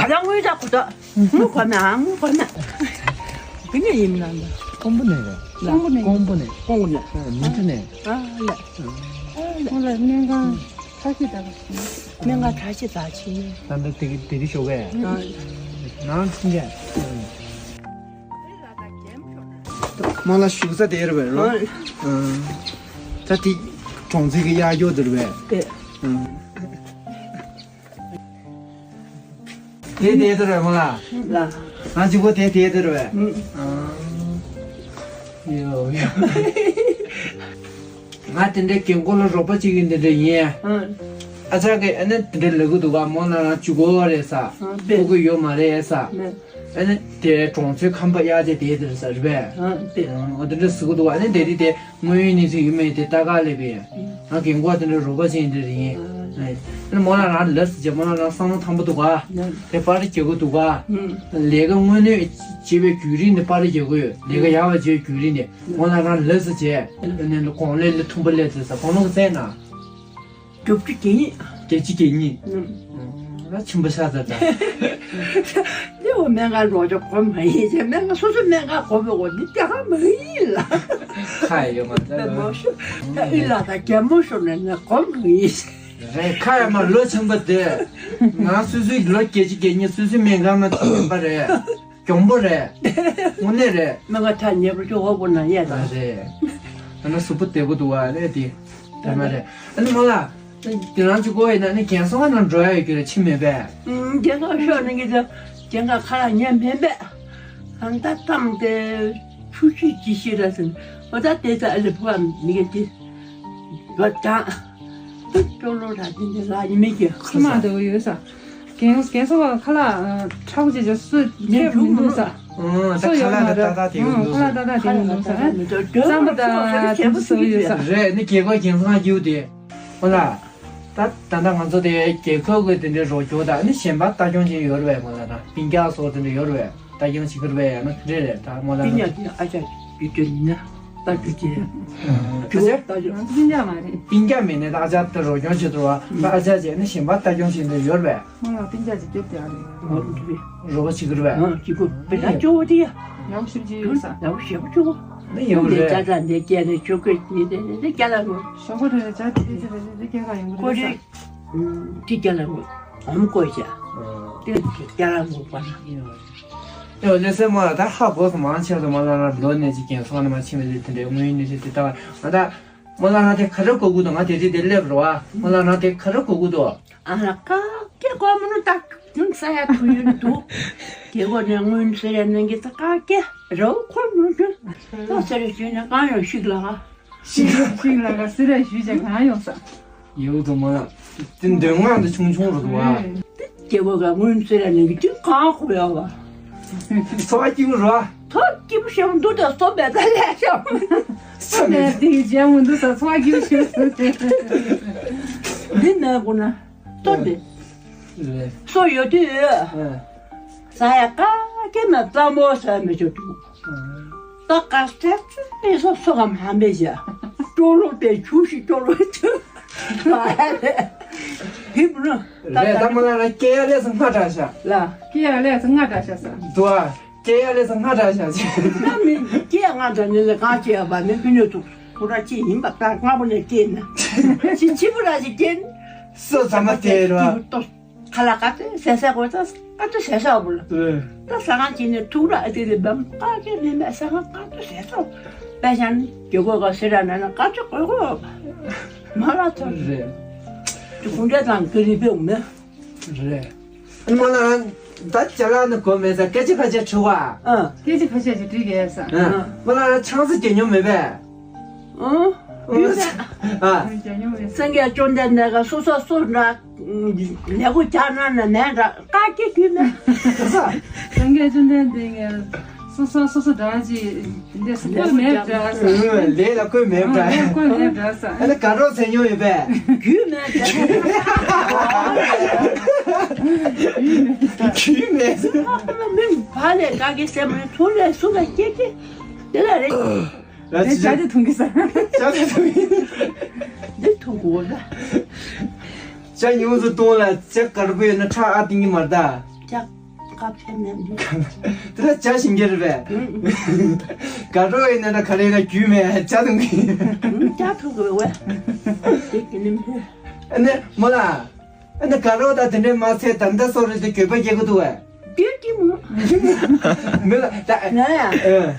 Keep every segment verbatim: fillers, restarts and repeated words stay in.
རང་ངོས་ཀྱང་གོ་ད། ངུ་གོ་མེད་ཨ། ངུ་གོ་མེད། དེ་ནས་ཡིན་ན་ལ། ཀོང་པོ་ནས་རེད། ལ། ཀོང་པོ་ནས། ཀོང་པོ་ནས། ཀོང་པོ་ནས། ཨ། མུ་མཐུད་ནས། ཨ་ལ། ཨ་ལ། ཁོང་ལ་སྨན་ཁང་ཁྲག་ཤེད་དག་ཕྱིན། སྨན་ཁང་ཁྲག་ཤེད་དག་ཕྱིན། ད་ལྟ་དེ་དེ་རིང་ཞོགས་པས། ཨ། ནང་ཕྱིན་ཆད། རྨོ་ལགས་བཞུགས་ས་དེ་རེད་པས། ཨ། ཨ། ད་དེ་གྲོང་ཚོའི་གི་གཡག་སྐྱོགས་དེ་རེད་པས། དེ། ཨ། དེ་དེ་དེ་རེད་རྨོ་ལགས། ལགས། ང་གཅིག་པོ་དེ་དེ་དེ་རེད་པས། ཨ། ཡོ་ཡོ། ང་དེ་འདྲའི་རྒན་གོག་ལ་རོགས་པ་བྱེད་ཀྱི་འདི་འདྲ་ཡིན། ཨ། ཨ་ཅག་གིས་ཨ་ནི་དེ་འདྲ་ལབ་གི་འདུག་ག་རྨོ་ལགས་རང་གཅིག་པོ་རེད་ས། ཨ། ཕྲུ་གུ་ཡོད་མ་རེད་ས། ཨ་ནི་དེ་གྲོང་ཚོའི་ཁམས་པ་གཡག་དེ་དེ་དེ་རེད་ས་རེད་པས། ཨ། དེ། ཨ། དེ་འདྲ་ཟེར་གི་འདུག་ག་ཨ་ནི་དེ་རིང་དེ། དངོས་ཡོད་གནས་ཚུལ་ཡིན་མིན་དེ་ལྟ་ག་སླེབས་པས། ང་རྒན་གོག་དེ་འདྲ་རོགས་པ་བྱེད་འདི་རེད་ཡིན། ཨ་ནི་རྨོ་ལགས་རང་ལབ་ཟེར་བྱས། རྨོ་ལགས་རང་བསམ་བློ་ཐང་པོ་འདུག་ག་དེ་པར་རྒྱག་གི་འདུག་ག་ལས་ཀ་དངོས་གནས་བྱེད་པའི་བརྒྱུད་རིམ་དེ་པར་རྒྱག་གི་ཡོད། ལས་ཀ་ཡག་པ་བྱེད་པའི་བརྒྱུད་རིམ་དེ། རྨོ་ལགས་རང་ལབ་ཟེར་བྱས། ཨ་ནི་གོང་ལས་ལས་ཐུམ་པ་ལས་ཟེར་ས་གོང་ལོག་གི་བཙལ་ན། བརྒྱད་ཅུ་གྱ་གཉིས། བརྒྱད་ཅུ་གྱ་གཉིས། ཨུམ། ཨ། ཆུན་པོ་ཤ་ཚ་ད། དེ་འོ་སྨན་ཁང་རོགས་ཅོག་གོ་མ་ཡིན་ཅེ། སྨན་ཁང་སོ་སོའི་སྨན་ཁང་གོ་བའི་འོ་འདི་དེ་ག་མ་ཡིན་ལ། ཁ་ཡོད་མ་ད་ད་མ་ཤོ། ད་ཨི་ལ་ད་རྒྱ་མོ་ཤོ་ན་ན་གོ་མ་ཡིན། རེད། ཁ་ཡ་མ་ལོ་ཆུན་པོ་དེ། ང་སོ་སོའི་ལོ་བརྒྱད་ཅུ་གྱ་གཉིས་སོ་སོའི་སྨན་ཁང་ན་ཆུན་པ་རེད། གྱོང་པོ་རེད། དངོས་གནས་རེད། སྨན་ཁང་ཐག་ཉེ་པོ་ཅོག་འོག་པོ་ན་ཡས་ད། རེད། ད་ན་གཟུགས་པོ་བདེ་པོ་འདུག་བ་རེད་དེ། དེ་མ་རེད། ཨ་ནི་རྨོ་ལགས། དེ་རང་གཅིག་པོ་ཡིན་ན་ནི་རྒན་གསོ་ཁང་ནང་འགྲོ་ཡ་ཡོད་ཀྱི་རེད། ཕྱི་མེད་པས། ཨུམ། རྒན་གསོ་ཤོག་ནི་གི་ཚོ་རྒན་གསོ་ཁ་ལག་ཉན་མེད་པས། གང་ལྟར་བཏང་སྟེ་ཆུ་ཤི་ཅི་ཤི་ར་ཟིན། འོ་ད་དེ་ཚ་ཨ་ལི་ཕུ་བ་མི་གི་དེ། བ་དང་། ཅོ་ལོ་ར་དེ་འདི་ལ་ཉི་མེད་ཀྱི། ཁ་མ་འདྲ་བོ་ཡོད་ས། རྒན་རྒན་གསོ་བ་ཁ་ལག་ཁྲག་ཅེས་ཅེས་སུ་ཁེབས་མི་འདུག་ས། ཨང་། ད་སོ་ཡོད་མ་རེད། ཁ་ལག་ད་ཏག་ཏག་དེ་ཡོད་འདུག་ས། ཁ་ལག་ཏག་ཏག་དེ་ཡོད་འདུག་ས། རྩམ་པ་དང་དེ་ཚོ་ཡོད་ས། རེད། ནི་རྒྱལ་ཁབ་རྒྱལ་ས་ཡོད་དེ། ཧོ་ལ། ད་ད་ལྟ་ང་ཚོ་དེ་རྒྱལ་ཁབ་ཀྱི་དེ་འདྲའི་རོགས་སྐྱོར་དང་ནི་གཞན་པ་ལྟ་སྐྱོང་བྱེད་ཡོད་རེད་པས། ང་ལ་ད་སྤུན་ཀྱག་སོགས་དེ་འདྲ་ཡོད་རེད་པས། ལྟ་སྐྱོང་བྱེད་ཀྱི་རེད་པས། ཡང་ན་རེད་རེད། ད་མོ་ལ་སྤུན་ཀྱག་དེ་ཨ་ཅག་ཡོད་རྒྱུ་ཡིན་ན། ལྟ་རྒྱུ་བྱས། ཨ་ཅག་ལྟ་རྒྱུ། ང་ཚོ་སྤུན་ཀྱག་མ་རེད། སྤུན་ཀྱག་མིན་ནས་ད་ཨ་ཅག་ད་རོགས་སྐྱོར་བྱེད་དུ་བ། ད་ཨ་ཅག་བྱས་ནས་གཞན་པ་ལྟ་སྐྱོང་བྱེད་འདོད་ཡོད་རེད་པས། ང་ལ་སྤུན་ཀྱག་ཅིག་སྐྱོབ་བསྡད་རེད། ཨོ་འདི་རེད། རོགས་པ་བྱེད་ཀྱི་རེད་པས། ཨ་ཅིག་གོ་བེ་ད་ཅོ་བོ་དེ་ཡ། ཡག་ཞིབ་ཅིག་ཡོད་ས། ཡག་ཞེ་པོ་ཅོ་བོ། ནི་ཡོད་རེད། ཅ་ད་འདི་སྐྱེ་ནས་ཆོ་གོས་ནི་དེ་དེ་སྐྱ་ལ་ངོ་། ཞོགས་པ་དེ་ནས་ཇ་དེ་དེ་དེ་དེ་སྐྱེ་ག་ཡོང་གི་རེད་ས། ཀོ་རེ། ཨུམ། དེ་སྐྱ་ལ་ངོ་། ཨམ་ཀོ་ཅ། དེ་དེ་སྐྱ་ལ་ངོ་པ་ན། ཡོད་ལེ་སེ་མོ་ལ་ད་ཧ་གོ་སོང་། མང་ཆེ་བ་མོ་ལ་ན་ལོ་ནས་ཅིག་རྒན་གསོ་ཁང་ནས་མ་ཕྱིན་པ་དེ་དེ་འདྲའི་དངོས་ཡོད་གནས་ཚུལ་དེ་ལྟ་བ་ང་ད། མོ་ལ་ན་དེ་ག་རེ་གོ་གི་འདུག་ང་དེ་དེ་དེ་སླེབས་རོ་ཨ། མོ་ལ་ན་དེ་ག་རེ་གོ་གི་འདུག་ཨ་ལ་ཀ་ཀེ་ཀོ་མོ་ནུ་ད་ཁྱུང་ས་ཡ་ཐུ་ཡོད་འདུག་ཀེ་ཀོ་ནས་སྔོན་སེ་ར་ནང་གི་ད་ཀ་ཀེ་རོ་ཁོ་མོ་ཁྱུང་ད་སེ་ར་ཞུས་ནས་གང་ཡོང་ཤིག་ལ་ཀ་ཤིག་ཤིག་ལ་ཀ་སེ་ར་ཞུས་ཅེ་གང་ཡོང་ས། ཡོད་དུ་མ་དེ་འདོད་ངང་དུ་ཆུང་ཆུང་རུ་འདུག་ཨ། ཀེ་ཀོ་ག་སྔོན་སེ་ར་ནང་གི་དུས་གང་ཁོ་ཡོད་བ། ཚོ་བ་སྐྱིད་པོ་རོ། ཐོག་སྐྱིད་པོ་ཞེ་པོ་འདུག་ད་སོ་མེད་ད་ལས་ཤོག་སོ་མེད་དེ་ཡི་ཇེ་མོ་འདུག་ས་ཚོགས་རྒྱུ་ཞུ། འདི་ནས་དགོས་ན་ལྟོ་འདི། རེད། སོ་ཡོད་དུས། ཨ། ས་ཡ་ཀ་ཀེ་ན་ཙམ་མོ་ས་མི་ཆོག་འདུག་ད་ཀ་སྟེ་ཙི་སོ་སོ་གམ་ཧམ་པེ་ཞག་ཀྲོ་ལོ་དེ་ཆུ་ཞིག་ཀྲོ་ལོ་ཆུ། ད་ཡ་རེད། དེ་མི་རུང་། རེད། ད་མོ་ལ་ལ་སྐྱེ་ཡ་ལས་སུ་སྔ་དྲགས་ཤག་ལ། སྐྱེ་ཡ་ལས་སུ་སྔ་དྲགས་ཤག་ས། འདུག་ཨ། སྐྱེ་ཡ་ལས་སུ་སྔ་དྲགས་ཤག་ཅེས། ང་མི་སྐྱེ་ཡ་སྔ་དྲགས་ནི་ལས་གང་སྐྱེ་ཡ་བ་ནི་ཕི་ནས་ཚུགས་ཁོ་ར་ཅི་ཡིན་པ་ད་སྔ་པོ་ནས་སྐྱེ་ན། ཅི་ཅི་པོ་ར་ཅི་སྐྱེ་ན། སོ་ཟ་མ་དེ་རོ། ཁ་ལ་ཀ་ཏེ་ཟས་ཟས་གོ་ད་ཀ་ཏེ་ཟས་ཟ་བོ་ལ། ད་ཟ་ཁང་ཅི་ནས་ཐུག་ར་ཨ་ཏེ་དེ་བམ་ཀ་ཏེ་ནས་མེད་ཟ་ཁང་ཀ་ཏེ་ཟས་ཟ་བོ། པེ་ཤང་གི་གོ་ག་སེ་ར་ན་ན་ཀ་ཏེ་གོ་གོ་མ་ལ་ཐོ་རེད། དེ་ཁུང་རྒྱ་དང་ཀི་རི་བེ་མེ། རེད། ཨ་ནི་མོ་ལ་ད་ཅ་ལག་ནི་གོ་མེད་ས་སྐད་ཆ་ཁ་ཤས་དྲི་བ། ཨ། སྐད་ཆ་ཁ་ཤས་ཅིག་དྲི་གས་ས། ཨ། མོ་ལ་ཆང་ས་རྒྱག་མྱོང་མེད་པས། ཨ། ཨ། ཨ། སངས་རྒྱས་བཅོམ་ལྡན་འདས་ཀ་སོ་སོ་སོ་འདྲ་ལས་སྒོ་རྒྱག་ན་ན་མེད་འདྲ་ཀ་སྐད་དུས་མེད། སངས་རྒྱས་བཅོམ་ལྡན་འདས་ཀ་སོ་སོ་སོ་སོ་འདྲ་ཅིག་འདི་སུ་བཀོད་མེད་འདྲ་ས། ལས་ལ་བཀོད་མེད་འདྲ། ལས་བཀོད་མེད་འདྲ་ས། ཨ་ནི་དགའ་རོགས་ཟེར་མྱོང་ཡོད་པས། རྒྱུས་མེད་འདྲ། རྒྱུས་མེད། མི་བ་ལས་དགའ་གི་སེམས་མི་ཐུག་ལས་སུ་ལ་སྐྱེ་སྐྱེ་དེ་ལ་རེད། ལ་ཅི་ཅ་དེ་འཐུང་གི་ས། ཅ་དེ་འཐུང་གི། འདི་འཐུང་གི་འོ་ད། ཅ་ཉུང་སུ་གཏོང་ལ་ཅ་དཀར་པོ་ཡོད་ན་ཁྲག་ཨ་བཏིང་གི་མ་རེད་ད། ཅ། ཁ་ཕྱེ་ནས་འདི། དེ་ལ་ཇ་ཞིམ་གྱི་རེད་པས། དགའ་རོགས་ཡིན་ན་འདྲ་ག་རེ་ཡིན་ན་རྒྱུས་མེད་ཇ་འཐུང་གི། ཇ་འཐུང་གི་བས། དེ་གི་ནི་མི། ཨ་ནི་མོ་ལ། ཨ་ནི་དགའ་རོགས་དང་དེ་འདྲས་མ་ཚད་ད་ལྟ་སོགས་རེད་དེ་འགྱོད་པ་སྐྱེ་གི་འདུག་བས། འགྱོད་ཀྱི་མོ། མི་ལ་ད། ང་ཡ། ཨ།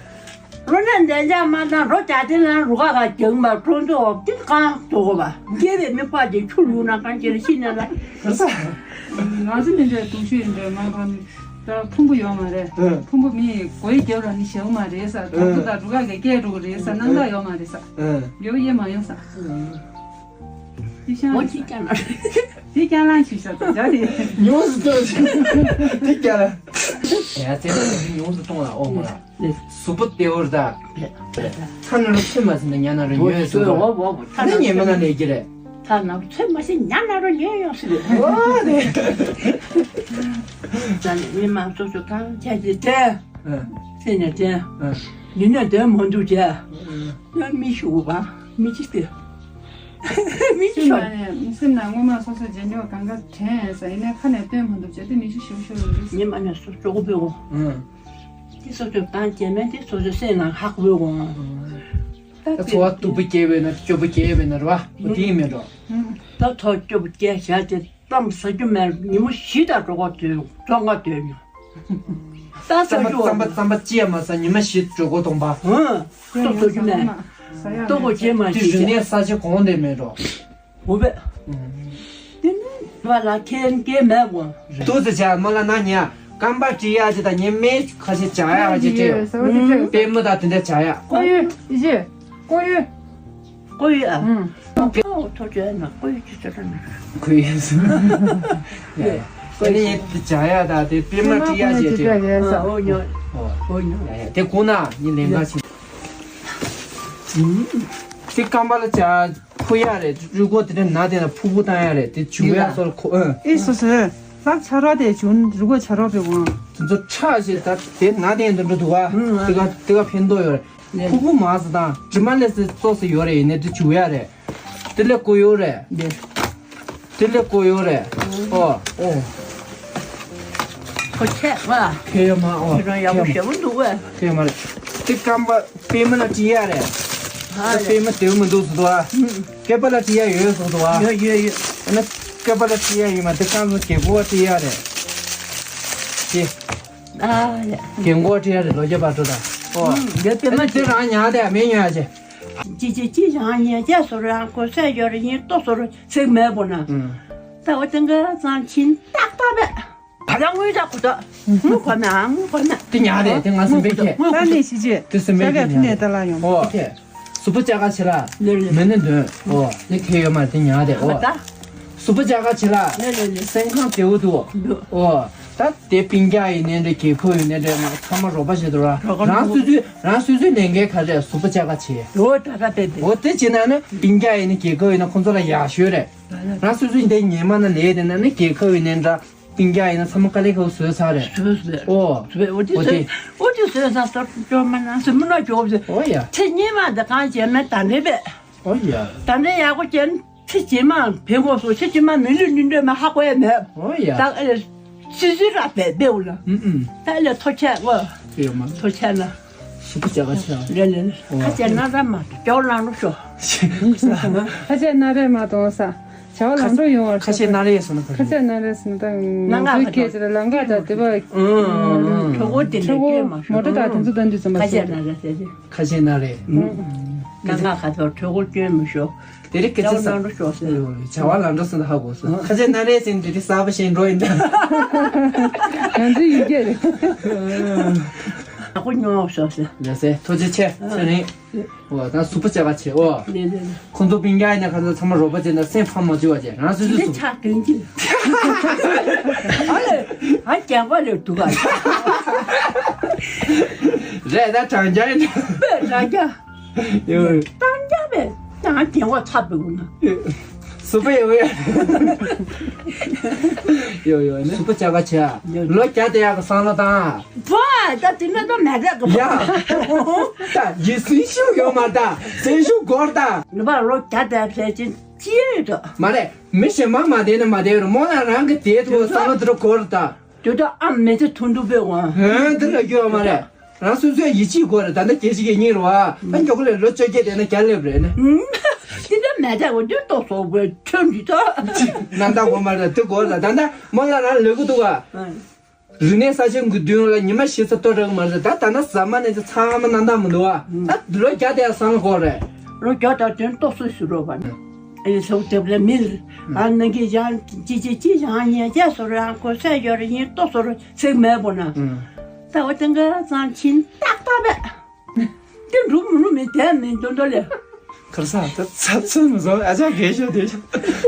རོ་ན་འདན་ཅག་མ་དང་རོ་ཇ་དེ་ན་རུ་ཁ་ག་རྒྱང་མ་ཁྲོན་ཏོ་དེ་གང་དོ་གོ་བ། སྐྱེ་བའི་མི་ཕ་དེ་ཆུ་ལུག་ན་གང་སྐྱེ་ལ་ཤི་ན་ལ། ང་ཚོ་མི་འདྲ་དུག་ཤོས་འདྲ་མ་གོ་ནི་ད་ཕུང་པོ་ཡོད་མ་རེད། ཨ། ཕུང་པོ་མི་གོའི་རྒྱབ་ལ་ནི་ཞེའུ་མ་རེད་ས། དོང་ཚོ་དང་རུ་ཁ་ག་སྐད་འགྲོ་གི་རེད་ས། སྣང་དག་ཡོད་མ་རེད་ས། ཨ། ཡོད་ཡེ་མ་ཡོང་ས། ཨ། འདི་ཤང་མོ་ཅི་ཀྱང་ལ། འདི་ཀྱང་ལ་ཞིག་ཤོག་ད་ཇ་དེ། ཉུང་སུ་གཏོང་ཞིག་འདི་ཀྱང་ལ། ཡ་ཙེ་ཉུང་སུ་གཏོང་ལ་ཨོ་མོ་ལ། གཟུགས་པོ་བདེ་བོར་ད། ཚ་ན་རུ་ཚོད་མ་ཟིན་ན་ཉ་ན་རུ་ཉོས་ཡོད་སོང་། ད་ཉེ་མ་ན་ལས་ཀྱི་རེད། ཚ་ན་རུ་ཚོད་མ་ཟིན་ཉ་ན་རུ་ཉོས་ཡོང་སྲིད་རེད། ཨོ་རེད། ད་ནི་མི་མང་ཚོ་ཚོ་གང་བྱས་ཏེ་དེ། ཨ། ཚེ་ནས་དེ། ཨ། ཡིན་ན་དེ་མ་འདུག་ཅེས། ཨ། ཡང་མི་ཞུ་བ་མི་གཅིག་སྟེ། མི་གཅིག་ཤོག་སེམས་ནང་སྔོན་མ་སོ་སོ་རྗེས་འཇོག་གང་ག་དྲན་ས་ཡིན་ན་ཁ་ནས་སྟོན་མ་འདུག་ཅེས་དེ་མི་གཅིག་ཞུ་ཞུ་རེད། ཉི་མ་ནས་སོ་ཅོག་པོའི་འོང་། ཨ། དེ་སོ་ཅོག་བཏང་རྗེས་མ་དེ་སོ་ཅོག་སེམས་ནང་ཧ་གོ་པོའི་འོང་། ཨ། ད་འཚོ་བ་སྟུག་པོ་སྐྱེས་པས་ན་སྐྱོ་པོ་སྐྱེས་པས་ན་རེད་བ། དེ་ཡིན་མེད་འགྲོ། ད་ཚོ་སྐྱོ་པོ་སྐྱེས་བཞག་ཅེས། གཏམ་ཟ་རྒྱུ་མེད། ཉིན་མོ་བཞི་དང་གྲོགས་པོ་དེ་གྲོགས་འགའ་སྡོད་མྱོང་། ད་ཟ་རྩམ་པ་རྩམ་པ་རྩམ་པ་ཅི་ཡང་མ་ཟ། ཉི་མ་བཞི་གྲོགས་པོ་སྟོང་པ། ཧུང་། ལྟོ་ཟ་རྒྱུ་མེད། ལྟོ་གོ་བྱེད་མ་དེ་བཞུགས་ཤེས་ནས་ས་ཆ་གོང་དེ་མེད་འགྲོ། འོ་བས། དེ་ནི་བ་ལ་ཁེན་སྐད་མེད་གོ། ཏུ་ཙི་བྱ་མ་ལ་ན་ཉ། རྐང་པ་བྲི་ཡག་ཅིག་དང་ཉི་མའི་ཁ་ཤས་བྱ་ཡག་ཅིག་བྲིས། པད་མ་དང་དེ་འདྲ་བྱ་ཡག་ཀོ་ཡོད་ཡི་ཅི། ཀོ་ཡོད། ཀོ་ཡོད་ཨ། ཀོ་ཡོད་ཨ། ཐོ་ཅོ་ཡ་ན་ཀོ་ཡོད་ཅི་ཅོ་ར་ན། ཀོ་ཡོད་སུ། ཡ་ཡ། ཨ་ནི་དེ་བྱ་ཡག་དང་དེ་པད་མ་བྲི་ཡག་ཅིག་བྲིས། ཨོ་ཉོ། ཨོ་ཉོ། ཡ་ཡ། དེ་ཁོ་ན་ཉི་ལེན་ག་ཕྱིན། དེ་རྐང་པ་ལ་བྱ། ཕུ་ཡག་རེད། རུས་ཀོ་དེ་འདྲ་ན་དེ་ན་ཕུ་བོ་བཏང་ཡག་རེད། དེ་བྱུག་ཡག་སོགས་ཁོ་ཨ། ཨེ་སོ་སོ། ལག་ཆ་རོགས་དེ་བྱུང་རུས་ཀོ་ཆ་རོགས་པའི་དབང་། དེ་ཚོ་ཁྲག་ཞིག་ད་དེ་ན་དེ་འདི་འགྲོ་འདུག་ག་དེ་ག་དེ་ག་ཕན་ཐོགས་ཡོད་རེད། ཕུ་བོ་མ་ཟ་དང་དྲི་མ་ལས་སེ་ཙོག་སེ་ཡོད་རེད། ཡིན་ནའི་དེ་བྱུག་ཡག་རེད། དེ་ལས་ཀོ་ཡོད་རེད། དེ་ལས་ཀོ་ཡོད་རེད། ཨོ་ཨོ། ཁོ་ཆད་བ། ཁྱེད་ཡོད་མ་ཨོ། ཁྱེད་རང་ཡག་པོ་ཞེ་པོ་འདུག་བས། ཁྱེད་མ་རེད། དེ་རྐང་པ། པད་མ་ལ་བྲིས་ཡག་རེད། ཨ་ད་པད་མ་དེ་མི་འདུག་ཟེར་འདུག་ཨ། སྐེད་པ་ལ་བྲིས་ཡག་ཡོད་ཟེར་འདུག་ཨ། ཡོད་ཡོད་ཡོད། ཨ་ན་སྐེད་པ་ལ་བྲིས་ཡག་ཡོད་མ་དེ་རྐང་པ་རྒན་གོག་བྲིས་ཡག་རེད། དེ། ཨ་ཡ། རྒན་གོག་བྲིས་ཡག་རེད། ལོ་བརྒྱ་བར་དུ་དང་། ཨོ། ཡོད་པད་མ་དེ་རང་ཉག་དེ་མེད་ཉོ་ཡག་ཅེ། ཅི་ཅི་ཅི་རང་ཉེ་ཅག་སོ་རང་ཁོ་ཚད་ཡོད་རེད། ཡིན་ཏོ་སོ་ར་ཚིག་མེད་པོ་ན། ད་འོ་དེ་འགའ་ཙང་ཕྱིན་ཏག་ཏག་བས། ད་ལ་དངུལ་ད་གོ་ད། དངུལ་གོ་མེད་ཨ། དངུལ་གོ་མེད། དེ་ཉག་རེད། དེ་ང་སེམས་པའི་ཁྱེད། ད་ནི་ཤི་རྗེས་དེ་སེམས་པའི་ཁྱེད་ཉག་རེད། ད་ལ་ཡོང་། ཨོ་ཁྱེད། གཟུགས་པོ་བཅག་ག་བྱེད་ལ། ལེ་ལེ། མེད་ནི་འདོན། ཨོ་ནི་ཁྱེད་ཡོད་མ་རེད། དེ་ཉག་རེད། ཨོ་ད། གཟུགས་པོ་བཅག་ག་བྱེད་ལ། ལེ་ལེ་ལེ། སེམས་ཁམས་བདེ་བོ་འདུག་འདུག་ཨོ་ད་དེ་སྤུན་ཀྱག་ཡིན་ནའི་འདྲ། རྒན་ཁོག་ཡིན་ནའི་འདྲ། ང་ཚང་མ་རོགས་པ་བྱེད་འདུག་ར། རང་སོ་སོའི་རང་སོ་སོའི་ལས་འགན་ག་རེ་གཟུགས་པོ་བཅག་ག་བྱེད། ཨོ་ད་ད་དེ་དེ། ཨོ་དེ་བྱེད་ན་ནི་སྤུན་ཀྱག་ཡིན་ནའི་རྒན་ཁོག་ཡིན་ན་ཁོང་ཚོ་ལ་ཡག་ཤོས་རེད། རང་སོ་སོའི་འདི་ཉེ་མ་ན་ལས་དེ་ན་ནི་རྒན་ཁོག་ཡིན་ནའི་འདྲ། སྤུན་ཀྱག་ཡིན་ན་ཚང་མ་དཀའ་ལས་ཁག་བཟོས་ཚར་རེད། བཟོས་བཟོས། ཨོ། བཟོས། འོ་དེ་ཨོ་དེ། བཟོས། འོ་དེ་བཟོས་ས་སོར་སྐྱོར་མ་ན་སེ་མི་ན་ཇོབ་ཟེར། ཨོ་ཡ། ཚེ་སྔོན་མ་འདི་གང་བྱས་མེད་ད་འདྲེ་བས། ཨོ་ཡ། ད་འདྲེ་ཡག་པོ་བྱས་ཚེ་རྗེས་མ་ཕན་གོ་སོ། ཚེ་རྗེས་མ་མི་ལུས་ལུས་འདོད་མ་ཧ་གོ་ཡ་མེད། ཨོ་ཡ། ད་ཨེ་སི་སི་ར་བས་བེའུ་ལ། ཨུམ་ཨུམ། ད་ལས་ཐོ་ཆད་གོ། ཡོད་མ། ཐོ་ཆད་ན། གཟུགས་པོ་བཅག་ག་བྱེད་ལ། ལེ་ལེ་ལེ། ཨོ། ཁ་ཆད་ན་ར་མ་ཐོ་ཇོ་ལང་རུ་ཤོ། ཁ་ཆད་ན་རེ་མ་གཏོང་ས། བྱ་བ་ལམ་འགྲོ་ཡོང་བར། ཁ་ཆད་ན་རེ་ཡིན་སོང་ན་ཁ་ཆད་ན་རེ་སོང་ད། ང་ང་ཁ་ཆད་ལ་ལམ་ཁ་དང་དེ་བ། ཨང་ཨང་། གྲོད་ཁོག་དེ་ནས་སྐྱོན་མ་ཤོར། མོ་ཊ་དང་དེ་ཚོ་ད་འདི་ཙམ་པ་ཁ་ཆད་ན་རེ་ཟེར་ཏེ། ཁ་ཆད་ན་རེ། ང་ང་ཁ་ཐོག་གྲོད་ཁོག་སྐྱོན་མི་ཤོར། དེ་རིགས་སྐད་ཆ་བྱ་བ་ལམ་འགྲོ་ཤོག་ཟེར། བྱ་བ་ལམ་འགྲོ་སོང་ད་ཧ་གོ་སོང་། ཁ་ཆད་ན་རེ་ཟེར་འདི་རིགས་གསར་པ་ཞིག་འགྲོ་ཡིན་ད། ང་ཚོའི་ཡུལ་སྐད་རེད། ཨ་ཁུ་ཉོ་ཤོག་ཟེར། ལགས་སེ་ཐུགས་རྗེ་ཆེ། ཚེ་རིང་། འོ་ད་གཟུགས་པོ་བཅག་ག་བྱེད། འོ། ལེ་ལེ་ལེ། ཁོང་ཚོ་སྤུན་ཀྱག་ཡིན་ན་ཁ་ཚ་ཚང་མ་རོགས་པ་བྱེད་ན་སེམས་ཕམ་མ་བཅུག་པ་བྱེད། རང་སོ་སོའི་གཟུགས། ཆག་དྲན་གྱི། ཨ་ལེ། ཨ་རྒྱན་པ་ལས་སྡུག་ག། རེད་ད་གྲང་རྒྱག་ཡིན་ན། པས་གྲང་རྒྱག་ཡོ། གྲང་རྒྱག་པས་ཡང་རྒྱན་པ་ཚ་བུ་ན། གཟུགས་པོ་ཡོ་ཡོ། ཡོ་ཡོ་ནི། གཟུགས་པོ་བཅག་ག་བྱེད། ལོ་བརྒྱ་དེ་ཡག་གི་བསམ་བློ་བཏང་། བ་ད་དེ་ནས་ད་མ་རེད་གི། ཡ། ད་ཡིད་སེམས་ཤུགས་ཡོད་མ་ད། སེམས་ཤུགས་འགོར་ད། ནུ་བ་ལོ་བརྒྱ་དེ་ཕལ་ཆེར་ཅི་ཡོད་དོ། མ་རེད། མི་གཞན་མ་མ་བསྡད་ན་མ་བསྡད་རུང་མོ་ན་རང་གི་བསྡད་ཐུབ་བསམ་བློ་དེ་འདྲ་འགོར་ད། དུས་ད་ཨ་མེ་ཚེ་ཐུང་ཐུང་པོའི་དབང་། ཧན་དེ་ལ་རྒྱུ་ཡོད་མ་རེད། རང་སོ་སོའི་ཡིད་ཆེས་དགོས་རེད། ད་ལྟ་རྒྱལ་སྤྱི་གི་གཉིས་རེད་བ། ད་མགྱོགས་ལས་ལོ་བཅོ་བརྒྱད་དེ་ན་རྒྱ་སླེབས་རེད་ནི། དེ་འདྲ་མེད་ད་འོ་དུས་ཏོག་སོ་བའི་ཁྲོད་འདི་ད། ན་ད་དགོས་མ་རེད། དེ་དགོས་ལ་ད་ད་མོ་ལ་རང་ལས་ཀ་འདུག་བ། རིག་གནས་གསར་བརྗེ་གི་མདུན་ལ་ཉི་མ་ཞིག་ཚ་ལྟོ་རག་མ་རེད། ད་ད་ན་ཟ་མ་ནས་ཚ་ཚང་མ་ན་ད་མི་འདུག་བ། ད་ལོ་བརྒྱ་དེ་ཡང་སང་ལ་དགོས་རེད། ལོ་བརྒྱ་དང་དོན་ཏོག་སོ་ཞུ་རོགས་བ་ནི། ཨེ་ཡི་སོགས་དེབ་ལ་མིལ། ཨ་ནང་གི་ཡང་ཅི་ཅི་ཅི་ཡང་ཉེ་ཅེ་སོ་རང་གོ་ས་ཡོ་རེ་ཡིན་ཏོག་སོ་རོ་ཚེག་མེད་པོ་ན། ད་འོ་དེང་ག་ཙང་ཆིན་ཏག་ཏག་བས། དེ་འགྲུབ་མི་འགྲུབ་མི་དེ་མིན་དོན་དོ་ལེ། ཁར་ས་ད་ཚབ་ཚུལ་མི་བཟོ་ཨ་ཅག་གས་ཤོ་དེ་ཤོ།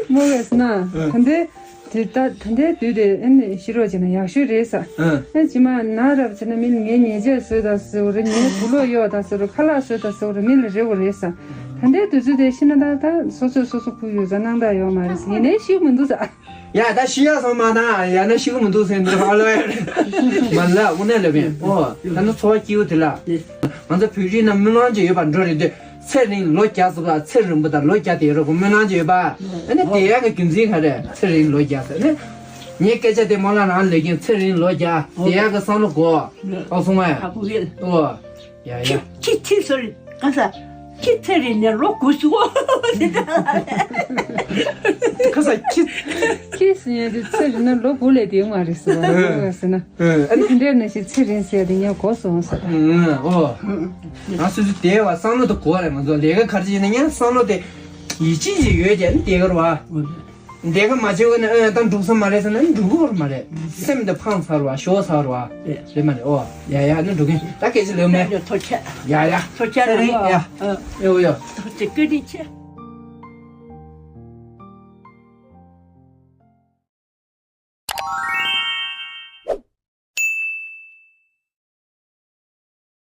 མོ་བས་ན་ད་འདི། དེ་ལྟ་ད་ལྟའི་དུས་དེ་ཨ་ནི་ཤི་རོགས་བྱས་ན་ཡག་ཤོས་རེད་ས། ཨ་ཨ་ཅི་མ་ན་རབས་བྱས་ན་མི་ལ་ངའི་ཉེས་ཆད་བཟོས་དང་ཟེར་བ་རེད། ངའི་བུ་ལོག་གཡོག་དང་ཟེར་བ་རེད། ཁ་ལག་བཟོས་དང་ཟེར་བ་རེད། མི་ལ་རེ་བ་རེད་ས། ད་ལྟའི་དུས་ཚོད་དེ་ཤི་ན་ད་ད་སོ་སོས་སོ་སོ་ཁུར་ཡོད་ས་སྣང་དག་ཡོད་མ་རེད་ས། ཡིན་ནའི་ཤི་གི་མི་འདུག་ས། ཡ་ད་ཤི་ཡ་སོང་མ་ན་ཡ་ན་ཤི་གི་མི་འདུག་ཟེར་འདི་ཧ་ལོ་ཡ་རེད། མ་ལ་དབུ་ནས་ལབ་ཡིན། ཨོ་ད་ནི་འཚོ་བ་སྐྱིད་པོ་དེ་ལ། ང་ཚོ་བོད་རིགས་ན་སྨོན་ལམ་ཅིག་ཡོད་པ་འགྲོ་རེད་དུས། ཚེ་རིང་ལོ་བརྒྱ་ཟེར་བ་ཚེ་རིང་པོ་དང་ལོ་བརྒྱ་དེ་ཡོད་རོགས་སྨོན་ལམ་ཅིག་ཡོད་པ། ཨ་ནི་དེ་ཡག་གི་རྒྱུ་མཚན་ག་རེད། ཚེ་རིང་ལོ་བརྒྱ་ཟེར་ནི། ངའི་སྐད་ཆ་དེ་མོ་ལ་རང་ལས་ཀྱིན་ཚེ་རིང་ལོ་བརྒྱ་དེ་ཡག་གི་བསམ་བློ་གོ། ཨོ་སོང་བས། ཨོ་ཡ་ཡ། ཁྱི་ཁྱི་ཁྱི་སོ་རི་ག་ས། ཁྱི་ཚེ་རིང་ནས་ལོ་དགུ་སུ་གོ། ཁ་ས་ཁྱི། ཁྱི་སུ་ཡང་དེ་ཚེ་རིང་ན་ལོ་དགུ་ལས་དེ་མ་རེད་ཟེར་བ་ཟེར་ན། ཨ་ནི་དེ་འདྲའི་ནང་བཞིན་ཚེ་རིང་ཟེར་དེ་ངས་གོ་སོང་ཟེར། ཨོ། ང་སོ་སོ་དེ་བ་བསམ་བློ་དེ་གོ་རེད། ང་ཚོ་ལས་ཀ་གར་ཅིག་ཡིན་ན་ཡང་བསམ་བློ་དེ་ཡིད་ཆེས་ཅིག་ཡོད་ཀྱང་ནི་དེ་གར་བ། དེ་ག་མ་བྱེད་གོ་ནི་ཨ་ད་འགྲུབ་ས་མ་རེད་ཟེར་ན་འགྲུབ་གོ་མ་རེད། སེམས་དེ་ཕངས་ཚར་བ་ཞོག་ཚར་བ། རེད་མ་རེད། ཨོ་ཡ་ཡ་ནི་འགྲུབ་གིན་ད་སྐད་ཆ་ལེའུ་མེད། ཐོ་ཆད། ཡ་ཡ་ཐོ་ཆད་རེད། ཡ་ཨོ་ཡ། ཐོ་ཆད་ཀི་རི་ཆད།